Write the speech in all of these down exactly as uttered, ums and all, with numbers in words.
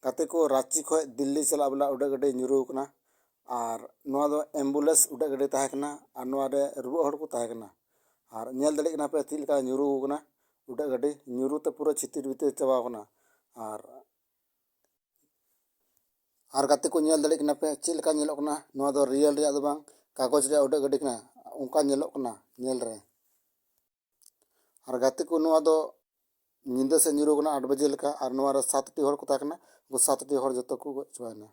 ᱜᱟᱛᱮ ᱠᱚ, ᱨᱟᱸᱪᱤ ᱠᱷᱚᱱ ᱫᱤᱞᱞᱤ ᱪᱟᱞᱟᱜ ᱵᱮᱞᱟ ᱩᱰᱟᱹᱜ ᱜᱟᱹᱰᱤ ᱧᱩᱨᱩ ᱟᱠᱟᱱᱟ᱾ ᱟᱨ ᱱᱚᱣᱟ ᱫᱚ ambulance ᱩᱰᱟᱹᱜ ᱜᱟᱹᱰᱤ ᱛᱟᱦᱮᱸ ᱠᱟᱱᱟ᱾ ᱟᱨ ᱱᱚᱣᱟ ᱨᱮ ᱨᱩᱣᱟᱹᱜ ᱦᱚᱲ ᱠᱚ ᱛᱟᱦᱮᱸ ᱠᱟᱱᱟ᱾ ᱟᱨ ᱧᱮᱞ ᱫᱟᱲᱮᱭᱟᱜ ᱠᱟᱱᱟ ᱯᱮ ᱪᱮᱫ ᱞᱮᱠᱟ ᱧᱩᱨᱩ ᱟᱠᱟᱱᱟ ᱩᱰᱟᱹᱜ ᱜᱟᱹᱰᱤ᱾ ᱧᱩᱨᱩ ᱛᱮ ᱯᱩᱨᱟᱹ ᱪᱷᱤᱛᱤᱨ ᱵᱤᱛᱤᱨ ᱪᱟᱵᱟ ᱟᱠᱟᱱᱟ᱾ ᱟᱨ ᱟᱨ ᱜᱟᱛᱮ ᱠᱚ, ᱧᱮᱞ ᱫᱟᱲᱮᱭᱟᱜ ᱠᱟᱱᱟ ᱯᱮ ᱪᱮᱫ ᱞᱮᱠᱟ ᱧᱮᱞᱚᱜ ᱠᱟᱱᱟ᱾ ᱱᱚᱣᱟ ᱫᱚ real ᱨᱮᱭᱟᱜ ᱫᱚ ᱵᱟᱝ, ᱠᱟᱜᱚᱡᱽ ᱨᱮᱭᱟᱜ ᱩᱰᱟᱹᱜ ᱜᱟᱹᱰᱤ ᱠᱟᱱᱟ, ᱚᱱᱠᱟ ᱧᱮᱞᱚᱜ ᱠᱟᱱᱟ ᱧᱮᱞ ᱨᱮ᱾ ᱟᱨ ᱜᱟᱛᱮ ᱠᱚ, ᱱᱚᱣᱟ ᱫᱚ ᱧᱤᱫᱟᱹ ᱥᱮᱫ ᱧᱩᱨᱩ ᱠᱟᱱᱟ, ᱟᱴ ᱵᱟᱡᱮ ᱞᱮᱠᱟ᱾ ᱟᱨ ᱱᱚᱣᱟ ᱨᱮ ᱥᱟᱛ ᱴᱤ ᱦᱚᱲ ᱠᱚ ᱛᱟᱦᱮᱸ ᱠᱟᱱᱟ, ᱩᱱᱠᱩ ᱥᱟᱛ ᱴᱤ ᱦᱚᱲ ᱡᱚᱛᱚ ᱠᱚ ᱜᱚᱡ ᱪᱟᱵᱟᱭᱮᱱᱟ᱾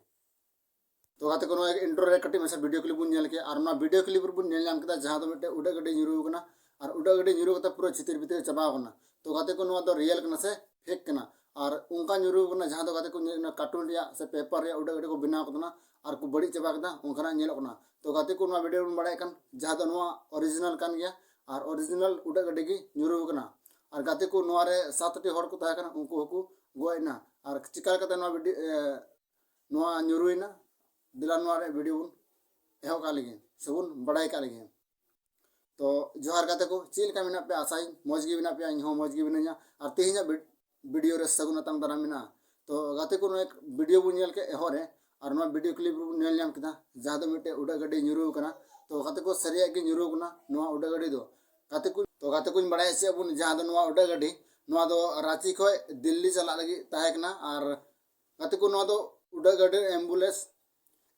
ᱛᱚ ᱜᱟᱛᱮ ᱠᱚ, ᱱᱚᱣᱟ intro ᱨᱮ ᱠᱟᱹᱴᱤᱡ ᱢᱟᱪᱷᱟ video clip ᱵᱚᱱ ᱧᱮᱞ ᱠᱮᱫᱟ᱾ ᱟᱨ ᱱᱚᱣᱟ video clip ᱨᱮᱵᱚᱱ ᱧᱮᱞ ᱧᱟᱢ ᱠᱮᱫᱟ ᱡᱟᱦᱟᱸ ᱫᱚ ᱢᱤᱫᱴᱮᱱ ᱩᱰᱟᱹᱜ ᱜᱟᱹᱰᱤ ᱧᱩᱨᱩ ᱠᱟᱱᱟ᱾ ᱟᱨ ᱩᱰᱟᱹᱜ ᱜᱟᱹᱰᱤ ᱧᱩᱨᱩ ᱠᱟᱛᱮ ᱯᱩᱨᱟᱹ ᱪᱷᱤᱛᱤᱨ ᱵᱤᱛᱤᱨ ᱪᱟᱵᱟ ᱟᱠᱟᱱᱟ᱾ ᱛᱚ ᱜᱟᱛᱮ ᱠᱚ, ᱱᱚᱣᱟ ᱫᱚ real ᱠᱟᱱᱟ ᱥᱮ fake ᱠᱟᱱᱟ? ᱟᱨ ᱚᱱᱠᱟ ᱧᱩᱨᱩ ᱠᱟᱱᱟ ᱡᱟᱦᱟᱸ ᱫᱚ ᱜᱟᱛᱮ ᱠᱚ, ᱧᱮᱞ ᱠᱟᱱᱟ cartoon ᱨᱮᱭᱟᱜ ᱥᱮ paper ᱨᱮᱭᱟᱜ ᱩᱰᱟᱹᱜ ᱜᱟᱹᱰᱤ ᱠᱚ ᱵᱮᱱᱟᱣ ᱠᱟᱫᱟ ᱟᱨ ᱠᱚ ᱵᱟᱹᱲᱤᱡ ᱪᱟᱵᱟ ᱠᱮᱫᱟ, ᱚᱱᱠᱟᱱᱟᱜ ᱧᱮᱞᱚᱜ ᱠᱟᱱᱟ᱾ ᱛᱚ ᱜᱟᱛᱮ ᱠᱚ, ᱱᱚᱣᱟ video ᱵᱚᱱ ᱵᱟᱲᱟᱭ ᱠᱟᱱ ᱡᱟᱦᱟᱸ ᱫᱚ ᱱᱚᱣᱟ original ᱠᱟᱱ ᱜᱮᱭᱟ᱾ ᱟᱨ original ᱩᱰᱟᱹᱜ ᱜᱟᱹᱰᱤ ᱜᱮ ᱧᱩᱨᱩ ᱠᱟᱱᱟ᱾ ᱟᱨ ᱜᱟᱛᱮ ᱠᱚ, ᱱᱚᱣᱟ ᱨᱮ ᱥᱟᱛ ᱴᱤ ᱦᱚᱲ ᱠᱚ ᱛᱟᱦᱮᱸ ᱠᱟᱱᱟ, ᱩᱱᱠᱩ ᱦᱚᱸᱠᱚ ᱜᱚᱡ ᱮᱱᱟ᱾ ᱟᱨ ᱪᱤᱠᱟ ᱞᱮᱠᱟᱛᱮ ᱱᱚᱣᱟ video, ᱮ, ᱱᱚᱣᱟ ᱧᱩᱨᱩᱭᱮᱱᱟ? ᱫᱮᱞᱟ ᱱᱚᱣᱟ ᱨᱮ video ᱵᱚᱱ ᱮᱦᱚᱵ ᱠᱟᱜ ᱞᱮᱜᱮ ᱥᱮᱵᱚᱱ ᱵᱟᱲᱟᱭ ᱠᱟᱜ ᱞᱮᱜᱮ᱾ ᱛᱚ ᱡᱚᱦᱟᱨ ᱜᱟᱛᱮ ᱠᱚ, ᱪᱮᱫ ᱞᱮᱠᱟ ᱢᱮᱱᱟᱜ ᱯᱮᱭᱟ? ᱟᱥᱟᱭᱟᱹᱧ ᱢᱚᱡᱽ ᱜᱮ ᱢᱮᱱᱟᱜ ᱯᱮᱭᱟ, ᱤᱧ ᱦᱚᱸ ᱢᱚᱡᱽ ᱜᱮ ᱢᱤᱱᱟᱹᱧᱟ᱾ ᱟᱨ ᱛᱮᱦᱮᱧᱟᱜ ᱵᱤ-, video ᱨᱮ ᱥᱟᱹᱜᱩᱱ ᱟᱛᱟᱝ ᱫᱟᱨᱟᱢ ᱢᱮᱱᱟᱜᱼᱟ᱾ ᱛᱚ ᱜᱟᱛᱮ ᱠᱚ, ᱱᱚᱣᱟ video ᱵᱚᱱ ᱧᱮᱞ ᱠᱮᱫ ᱮᱦᱚᱵ ᱨᱮ, ᱟᱨ ᱱᱚᱣᱟ video clip ᱨᱮᱵᱚᱱ ᱧᱮᱞ ᱧᱟᱢ ᱠᱮᱫᱟ ᱡᱟᱦᱟᱸ ᱫᱚ ᱢᱤᱫᱴᱮᱡ ᱩᱰᱟᱹᱜ ᱜᱟᱹᱰᱤ ᱧᱩᱨᱩ ᱠᱟᱱᱟ᱾ ᱛᱚ ᱜᱟᱛᱮ ᱠᱚ, ᱥᱟᱹᱨᱤᱭᱟᱜ ᱜᱮ ᱧᱩᱨᱩ ᱠᱟᱱᱟ ᱱᱚᱣᱟ ᱩᱰᱟᱹᱜ ᱜᱟᱹᱰᱤ ᱫᱚ᱾ ᱜᱟᱛᱮ ᱠᱚ, ᱛᱚ ᱜᱟᱛᱮ ᱠᱚᱧ ᱵᱟᱲᱟᱭ ᱦᱚᱪᱚᱭᱮᱫ ᱵᱚᱱ, ᱡᱟᱦᱟᱸ ᱫᱚ ᱱᱚᱣᱟ ᱩᱰᱟᱹᱜ ᱜᱟᱹᱰᱤ, ᱱᱚᱣᱟ ᱫᱚ ᱨᱟᱸᱪᱤ ᱠᱷᱚᱱ ᱫᱤᱞᱞᱤ ᱪᱟᱞᱟᱜ ᱞᱟᱹᱜᱤᱫ ᱛᱟᱦᱮᱸ ᱠᱟᱱᱟ᱾ ᱟᱨ ᱜᱟᱛᱮ ᱠᱚ, ᱱᱚᱣᱟ ᱫᱚ ᱩᱰᱟᱹᱜ ᱜᱟᱹᱰᱤ ambulance,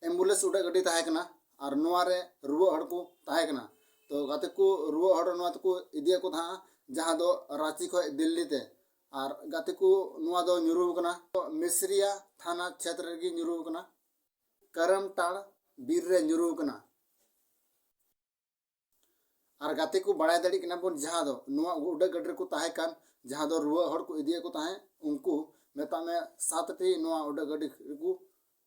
ambulance ᱩᱰᱟᱹᱜ ᱜᱟᱹᱰᱤ ᱛᱟᱦᱮᱸ ᱠᱟᱱᱟ᱾ ᱟᱨ ᱱᱚᱣᱟ ᱨᱮ ᱨᱩᱣᱟᱹᱜ ᱦᱚᱲ ᱠᱚ ᱛᱟᱦᱮᱸ ᱠᱟᱱᱟ᱾ ᱛᱚ ᱜᱟᱛᱮ ᱠᱚ, ᱨᱩᱣᱟᱹᱜ ᱦᱚᱲ ᱱᱚᱣᱟ ᱛᱮᱠᱚ ᱤᱫᱤᱭᱮᱫ ᱠᱚ ᱛᱟᱦᱮᱸᱜᱼᱟ, ᱡᱟᱦᱟᱸ ᱫᱚ ᱨᱟᱸᱪᱤ ᱠᱷᱚᱱ ᱫᱤᱞᱞᱤ ᱛᱮ᱾ ᱟᱨ ᱜᱟᱛᱮ ᱠᱚ, ᱱᱚᱣᱟ ᱫᱚ ᱧᱩᱨᱩ ᱠᱟᱱᱟ ᱢᱤᱥᱨᱤᱭᱟ ᱛᱷᱟᱱᱟ ᱪᱷᱮᱛᱨᱚ ᱨᱮᱜᱮ ᱧᱩᱨᱩ ᱠᱟᱱᱟ, ᱠᱟᱨᱟᱢᱴᱟᱲ ᱵᱤᱨ ᱨᱮ ᱧᱩᱨᱩ ᱠᱟᱱᱟ᱾ ᱟᱨ ᱜᱟᱛᱮ ᱠᱚ, ᱵᱟᱲᱟᱭ ᱫᱟᱲᱮᱭᱟᱜ ᱠᱟᱱᱟ ᱵᱚᱱ, ᱡᱟᱦᱟᱸ ᱫᱚ ᱱᱚᱣᱟ ᱩᱰᱟᱹᱜ ᱜᱟᱹᱰᱤ ᱨᱮᱠᱚ ᱛᱟᱦᱮᱸ ᱠᱟᱱ, ᱡᱟᱦᱟᱸ ᱫᱚ ᱨᱩᱣᱟᱹᱜ ᱦᱚᱲ ᱠᱚ ᱤᱫᱤᱭᱮᱫ ᱠᱚ ᱛᱟᱦᱮᱸᱫ, ᱩᱱᱠᱩ ᱢᱮᱛᱟᱜ ᱢᱮ ᱥᱟᱛ ᱴᱤ ᱱᱚᱣᱟ ᱩᱰᱟᱹᱜ ᱜᱟᱹᱰᱤ ᱨᱮᱠᱚ,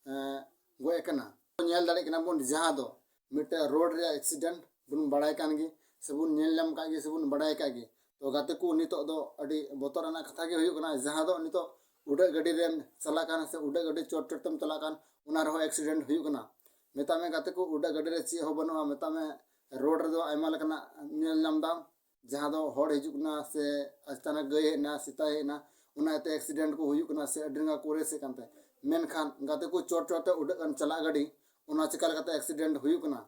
ᱮᱸ, ᱜᱚᱡ ᱟᱠᱟᱱᱟ᱾ ᱧᱮᱞ ᱫᱟᱲᱮᱭᱟᱜ ᱠᱟᱱᱟ ᱵᱚᱱ, ᱡᱟᱦᱟᱸ ᱫᱚ ᱢᱤᱫᱴᱮᱱ road ᱨᱮᱭᱟᱜ accident ᱵᱚᱱ ᱵᱟᱲᱟᱭ ᱠᱟᱱ ᱜᱮ, ᱥᱮᱵᱚᱱ ᱧᱮᱞ ᱧᱟᱢ ᱠᱟᱜ ᱜᱮ, ᱥᱮᱵᱚᱱ ᱵᱟᱲᱟᱭ ᱠᱟᱜ ᱜᱮ᱾ ᱛᱚ ᱜᱟᱛᱮ ᱠᱚ, ᱱᱤᱛᱚᱜ ᱫᱚ ᱟᱹᱰᱤ ᱵᱚᱛᱚᱨ ᱟᱱᱟᱜ ᱠᱟᱛᱷᱟ ᱜᱮ ᱦᱩᱭᱩᱜ ᱠᱟᱱᱟ, ᱡᱟᱦᱟᱸ ᱫᱚ ᱱᱤᱛᱚᱜ ᱩᱰᱟᱹᱜ ᱜᱟᱹᱰᱤ ᱨᱮᱢ ᱪᱟᱞᱟᱜ ᱠᱟᱱ ᱥᱮ ᱩᱰᱟᱹᱜ ᱜᱟᱹᱰᱤ ᱪᱚᱴ ᱪᱚᱴ ᱛᱮᱢ ᱪᱟᱞᱟᱜ ᱠᱟᱱ, ᱚᱱᱟ ᱨᱮᱦᱚᱸ accident ᱦᱩᱭᱩᱜ ᱠᱟᱱᱟ᱾ ᱢᱮᱛᱟᱜ ᱢᱮ ᱜᱟᱛᱮ ᱠᱚ, ᱩᱰᱟᱹᱜ ᱜᱟᱹᱰᱤ ᱨᱮ ᱪᱮᱫ ᱦᱚᱸ ᱵᱟᱹᱱᱩᱜᱼᱟ, ᱢᱮᱛᱟᱜ ᱢᱮ road ᱨᱮᱫᱚ ᱟᱭᱢᱟ ᱞᱮᱠᱟᱱᱟᱜ ᱧᱮᱞ ᱧᱟᱢ ᱫᱟᱢ, ᱡᱟᱦᱟᱸ ᱫᱚ ᱦᱚᱲ ᱦᱤᱡᱩᱜ ᱠᱟᱱᱟ ᱥᱮ ᱟᱪᱟᱱᱟᱠ ᱜᱟᱹᱭ ᱦᱮᱡ ᱮᱱᱟ, ᱥᱮᱛᱟᱭ ᱦᱮᱡ ᱮᱱᱟ, ᱚᱱᱟ ᱤᱭᱟᱹᱛᱮ ᱮᱠᱥᱤᱰᱮᱱᱴ ᱠᱚ ᱦᱩᱭᱩᱜ ᱠᱟᱱᱟ ᱥᱮ ᱟᱹᱰᱤ ᱨᱟᱸᱜᱟᱣ ᱠᱚ ᱨᱮᱥᱮᱫ ᱠᱟᱱᱛᱮ᱾ ᱢᱮᱱᱠᱷᱟᱱ ᱜᱟᱛᱮ ᱠᱚ ᱪᱚᱴ ᱪᱚᱴ ᱛᱮ ᱩᱰᱟᱹᱜ ᱠᱟᱱ ᱪᱟᱞᱟᱜ ᱜᱟᱹᱰᱤ, ᱚᱱᱟ ᱪᱤᱠᱟ ᱞᱮᱠᱟᱛᱮ ᱮᱠᱥᱤᱰᱮᱱᱴ ᱦᱩᱭᱩᱜ ᱠᱟᱱᱟ?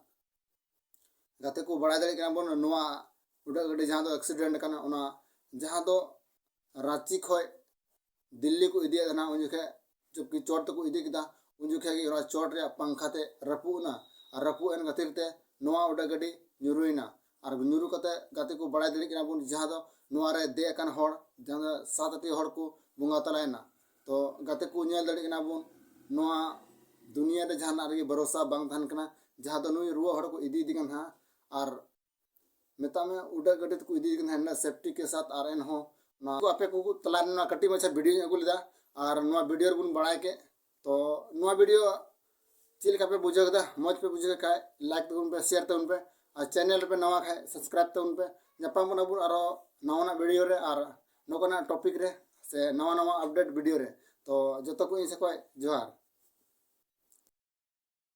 ᱜᱟᱛᱮ ᱠᱚ, ᱵᱟᱲᱟᱭ ᱫᱟᱲᱮᱭᱟᱜ ᱠᱟᱱᱟ ᱵᱚᱱ, ᱱᱚᱣᱟ ᱩᱰᱟᱹᱜ ᱜᱟᱹᱰᱤ ᱡᱟᱦᱟᱸ ᱫᱚ ᱮᱠᱥᱤᱰᱮᱱᱴ ᱠᱟᱱᱟ, ᱚᱱᱟ ᱡᱟᱦᱟᱸ ᱫᱚ ᱨᱟᱸᱪᱤ ᱠᱷᱚᱡ ᱫᱤᱞᱞᱤ ᱠᱚ ᱤᱫᱤᱭᱮᱫ ᱛᱟᱦᱮᱱᱟ, ᱩᱱ ᱡᱚᱠᱷᱮᱡ ᱪᱩᱯᱠᱤ ᱪᱚᱴ ᱛᱮᱠᱚ ᱤᱫᱤ ᱠᱮᱫᱟ, ᱩᱱ ᱡᱚᱠᱷᱮᱡ ᱜᱮ ᱚᱱᱟ ᱪᱚᱴ ᱨᱮᱭᱟᱜ ᱯᱟᱝᱠᱷᱟ ᱛᱮ ᱨᱟᱹᱯᱩᱫ ᱮᱱᱟ᱾ ᱟᱨ ᱨᱟᱹᱯᱩᱫ ᱮᱱ ᱠᱷᱟᱹᱛᱤᱨ ᱛᱮ ᱱᱚᱣᱟ ᱩᱰᱟᱹᱜ ᱜᱟᱹᱰᱤ ᱧᱩᱨᱩᱭᱮᱱᱟ᱾ ᱟᱨ ᱧᱩᱨᱩ ᱠᱟᱛᱮ ᱜᱟᱛᱮ ᱠᱚ, ᱵᱟᱲᱟᱭ ᱫᱟᱲᱮᱭᱟᱜ ᱠᱟᱱᱟ ᱵᱚᱱ, ᱡᱟᱦᱟᱸ ᱫᱚ ᱱᱚᱣᱟ ᱨᱮ ᱫᱮᱡ ᱟᱠᱟᱱ ᱦᱚᱲ, ᱡᱟᱦᱟᱸ ᱫᱚ ᱥᱟᱛ ᱟᱴᱤ ᱦᱚᱲ ᱠᱚ ᱵᱚᱸᱜᱟ ᱛᱟᱞᱟᱭᱮᱱᱟ᱾ ᱛᱚ ᱜᱟᱛᱮ ᱠᱚ, ᱧᱮᱞ ᱫᱟᱲᱮᱭᱟᱜ ᱠᱟᱱᱟ ᱵᱚᱱ, ᱱᱚᱣᱟ ᱫᱩᱱᱤᱭᱟᱹ ᱨᱮ ᱡᱟᱦᱟᱱᱟᱜ ᱨᱮᱜᱮ ᱵᱷᱚᱨᱚᱥᱟ ᱵᱟᱝ ᱛᱟᱦᱮᱱ ᱠᱟᱱᱟ, ᱡᱟᱦᱟᱸ ᱫᱚ ᱱᱩᱭ ᱨᱩᱣᱟᱹ ᱦᱚᱲ ᱠᱚ ᱤᱫᱤᱭᱮᱫᱮ ᱠᱟᱱ ᱛᱟᱦᱮᱸᱫ᱾ ᱟᱨ ᱢᱮᱛᱟᱜ ᱢᱮ, ᱩᱰᱟᱹᱜ ᱜᱟᱹᱰᱤ ᱛᱮᱠᱚ ᱤᱫᱤᱭᱮ ᱠᱟᱱ ᱛᱟᱦᱮᱸᱫ ᱥᱮᱯᱴᱤ ᱠᱮ ᱥᱟᱛ, ᱟᱨ ᱮᱱᱦᱚᱸ ᱱᱚᱣᱟ ᱠᱚ ᱟᱯᱮ ᱠᱚ ᱛᱟᱞᱟ ᱨᱮ ᱱᱚᱣᱟ ᱠᱟᱹᱴᱤᱡ ᱢᱟᱪᱷᱟ ᱵᱷᱤᱰᱤᱭᱳᱧ ᱟᱹᱜᱩ ᱞᱮᱫᱟ᱾ ᱟᱨ ᱱᱚᱣᱟ ᱵᱷᱤᱰᱤᱭᱳ ᱨᱮᱵᱚᱱ ᱵᱟᱲᱟᱭ ᱠᱮᱫ᱾ ᱛᱚ ᱱᱚᱣᱟ ᱵᱷᱤᱰᱤᱭᱳ ᱪᱮᱫ ᱞᱮᱠᱟ ᱯᱮ ᱵᱩᱡᱷᱟᱹᱣ ᱠᱮᱫᱟ? ᱢᱚᱡᱽ ᱯᱮ ᱵᱩᱡᱷᱟᱹᱣ ᱠᱷᱟᱡ ᱞᱟᱭᱤᱠ ᱛᱟᱵᱚᱱ ᱯᱮ, ᱥᱮᱭᱟᱨ ᱛᱟᱵᱚᱱ ᱯᱮ, ᱟᱨ ᱪᱮᱱᱮᱞ ᱨᱮᱯᱮ ᱱᱟᱣᱟ ᱠᱷᱟᱡ ᱥᱟᱵᱥᱠᱨᱟᱭᱤᱵ ᱛᱟᱵᱚᱱ ᱯᱮ᱾ ᱧᱟᱯᱟᱢ ᱵᱚᱱ ᱟᱵᱚ ᱟᱨᱚ ᱱᱟᱣᱟᱱᱟᱜ ᱵᱷᱤᱰᱤᱭᱳ ᱨᱮ ᱟᱨ ᱱᱚᱝᱠᱟᱱᱟᱜ ᱴᱚᱯᱤᱠ ᱨᱮ ᱥᱮ ᱱᱟᱣᱟ ᱱᱟᱣᱟ ᱟᱯᱰᱮᱴ ᱵᱷᱤᱰᱤᱭᱳ ᱨᱮ᱾ ᱛᱚ ᱡᱚᱛᱚ ᱠᱚ ᱤᱧ ᱥᱮᱫ ᱠᱷᱚᱡ ᱡᱚᱦᱟᱨ᱾